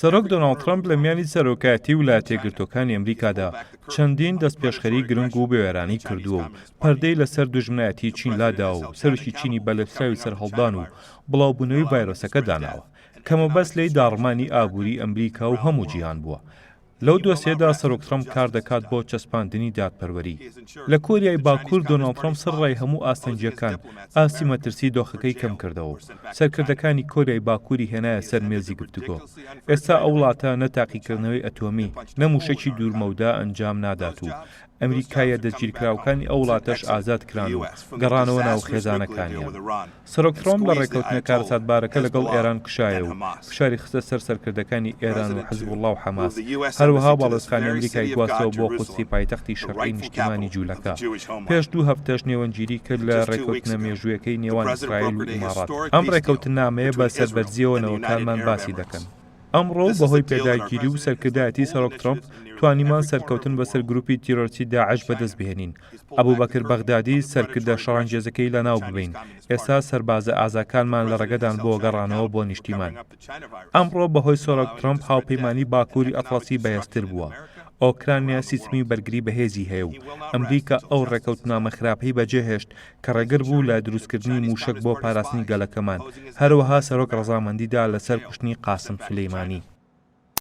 سەرۆک دۆناڵد ترەمپ لە میانی سەرۆکایەتی ولایەتە یەکگرتووەکانی ئەمریکادا چەندین دەستپێشخەری گرنگ و بوێرانەی کردووە و پەردەی لەسەر دوژمنایەتی چین لاداوە و سەرۆکی چینی بە لێپسراوی سەرهەڵدان و بڵاوبوونەوەی ڤایرۆسەکە داناوە کە مەبەست لێی داڕمانی ئابووری ئەمریکا و هەموو جیهان بووە. لەو دۆسیەدا سەرۆک ترەمپ کاردەکات بۆ چەسپاندنی دادپەروەری. لە کۆریای باکوور دۆناڵد ترەمپ سەرەڕای هەموو ئاستەنگییەکان ئاستی مەترسی دۆخەکەی کەمکردەوە و سەرکردەکانی کۆریای باکووری هێنایە سەر مێزی گفتوگۆ. ئێستا ئەو وڵاتە نە تاقیکردنەوەی ئەتۆمی، نە مووشەکی دوورمەودا ئەنجام نادات و ئەمریکاییە دەستگیرکراوکانی ئەو وڵاتەش ئازاد کران و گەڕانەوە ناو خێزانەکانیان. سەرۆک ترەمپ لە ڕێککەوتنە کارەساتبارەکە لەگەڵ ئێران کشایە و فشاری خستە سەر سەرکردەکانی ئێران و حزبوڵڵا و حەماس، هەروەها باڵیۆزخانەی ئەمریکای گواستەوە بۆ قودسی پایتەختی شەرعی نیشتیمانی جوولەکە. پێش دوو هەفتەش نێوەندگیری کرد لە ڕێککەوتنە مێژوویەکەی نێوان ئیسرائیل و ئیماڕات. ئەم ڕێککەوتننامەیە بە سەربەرزییەوە نەوەکانمان باسی دەکەن. ئەمڕۆ و بەهۆی پێداگیری و سەرکردایەتی سەرۆک ترەمپ توانیمان سەرکەوتن بەسەر گروپی تیرۆرستی داعش بەدەست بهێنین، ئەبوبەکر بەغدادی سەرکردە شەڕانگێزەکەی لەناو ببەین، ئێستا سەربازە ئازاکانمان لە ڕێگەدان بۆ گەڕانەوە بۆ نیشتیمان. ئەمڕۆ بەهۆی سەرۆک ترەمپ هاوپەیمانی باکووری ئەتڵەسی بەهێزتر بووە، ئۆکرانیا سیستمی بەرگری بەهێزی هەیە و ئەمریکا ئەو ڕێکەوتنامە خراپەی بەجێهێشت کە ڕێگر بوو لە دروستکردنی مووشەک بۆ پاراستنی گەلەکەمان، هەروەها سەرۆک ڕەزامەندی دا لەسەر کوشتنی قاسم سولەیمانی.